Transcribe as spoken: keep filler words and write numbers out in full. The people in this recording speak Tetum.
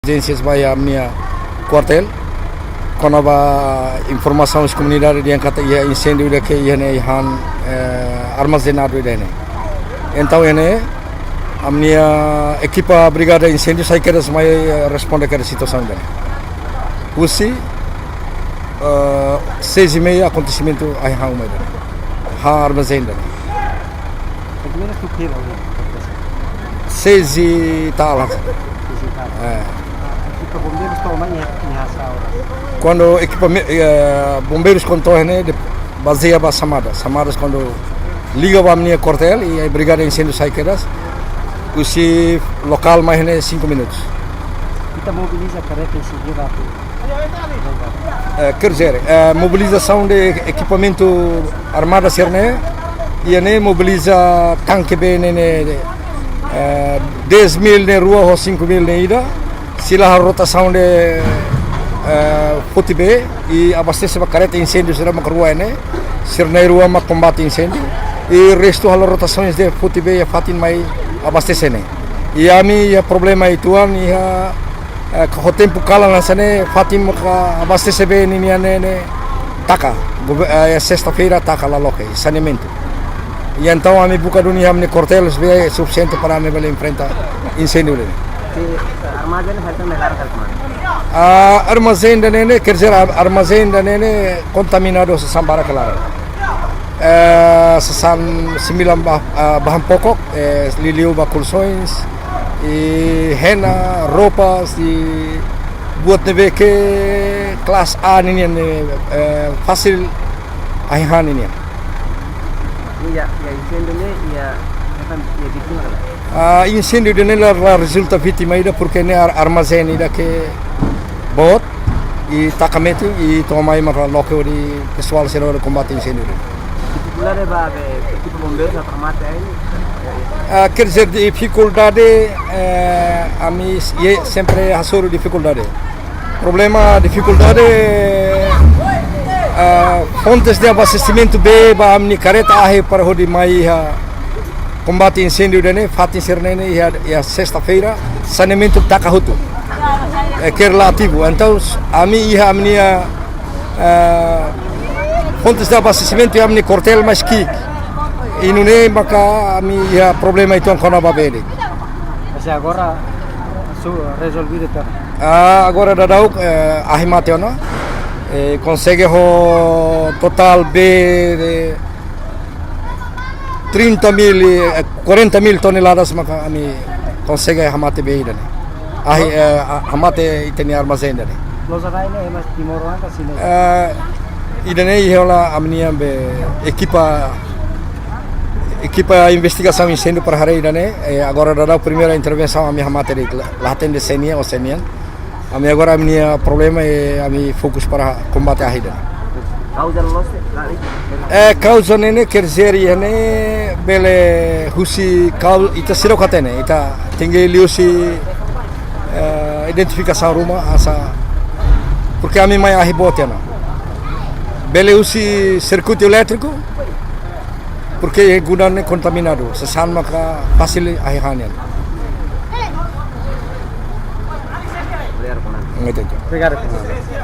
Inteligénsia ba iha ami-nia kuartél, kona-ba informasaun husi komunidade dehan katak iha inséndiu ida ke iha ne'e han, eh, armazenadu ida-ne'e. Entaun iha ne'e ami-nia ekipa Brigada Inséndiu sai kedas mai, eh, responde kedas situasaun ida-ne'e. Husi, eh, seis e meia akontesimentu ahi han uma ida-ne'e. Han armazén ida-ne'e. Primeiru tu kira, seis e tal. Seis e tal. Eh. Ekipa bombeirus to'o mai iha, iha sá oras? Kuandu ekipa me-, eh, bombeirus kuandu to'o iha ne'e, de-, bazeia ba xamada. Xamadas kuandu liga ba ami-nia kuartél i Brigada Inséndiu sai kedas, husi lokál mai iha ne'e cinco minutos. Ita mobiliza karreta e siguiu rápidu. Eh, quer dizer, eh, mobilizasaun de ekipamentu armada sira-ne'e, iha ne'e mobiliza tanke bee ne'e, ne'e, eh, dez mil ne'e rua ho cinco mil ne'e ida, sira halo rotasaun de, eh, foti bee i abastese ba karreta inséndiu sira mak rua ne'e, sira na'in-rua mak kombate inséndiu, i restu halo rotasaun de foti bee iha fatin mai abastese ne'e. I ami iha problema uitoan iha, eh, ho tempu kalan hanesan ne'e fatin maka abastese bee ninian ne'e, ne'e taka. Gover-, eh, sesta-feira taka la loke, saneamentu. I entaun ami buka duni ami-nia kuartél bee sufisiente para ami bele enfrenta inséndiu ne'e. Si, eh, armazén hela ne'e laran hela kemana? Ah, armazén ida-ne'e, quer dizer, ar-, armazén ida-ne'e kontaminadu sasán barak laran. Eh, sasán similar ba-, ah, bahan pokok, eh, liuliu ba kolxoins, i hena, roupas, i buat ne'ebé ke kelas A ninian, eh, fasil ahi han ninian. Iha, iha inséndiu ne'e, iha, iha vítima ka lae? Ah, inséndiu ida-ne'e la, la rezulta vítima ida, porke ne'e ar-, armazén ida ke boot, i taka metin, i to'o mai maka loke hodi pesoál sira hodi kombate inséndiu ida. Difikuldade ba, be, ekipa bombeirus atu remata ne'e? Ah, quer dizer, difikuldade, eh, ami s-, iha sempre hasoru difikuldade. Problema, difikuldade, ah, fontes de abastesimentu bee ba ami-nia karreta ahi para hodi mai iha kombate inséndiu ida-ne'e, fatin sira-ne'e ne'e iha, iha sesta-feira, saneamentu taka hotu. Eh, keta la ativu. Entaun, s-, ami iha ami-nia, eh, fontes de abastesimentu iha ami-nia kuartél mais ki'ik. I nune'e maka ami iha problema uitoan kona-ba bee. Mas agora su-, rezolvidu, tá? Ah, agora daudaun, eh, ahi mate ona. Eh, konsege ho totál bee de trinta mil, eh, quarenta mil toneladas maka ami konsege hamate bee ida-ne'e. Ahi, eh, a-, hamate ita-nia armazén ida-ne'e. Loja lain ne'e, mas Timor-Leste ka sini? Eh, ida-ne'e iha ona ami-nia be ekipa, ekipa investigasaun inséndiu para haree ida-ne'e, eh, agora daudaun primeira intervensaun ami hamate de'it la, la hatene sé nian ou sé nian. Ami agora ami-nia problema i ami fokus para kombate ahi ida-ne'e. Kauza loos ne'e, la, eh, kauza ne'e ne'e, quer dizer, iha ne'e bele husi kau-, ita seidauk hatene, ita tenke liuhusi, eh, identifikasaun ruma, hanesan, porke ami mai ahi boot ona. Bele husi sirkuitu elétriku, porke gudang ne'e kontaminadu, sasán maka fasil ahi han nian. Obrigadu, Fernando. Entendi. Obrigadu, Fernando.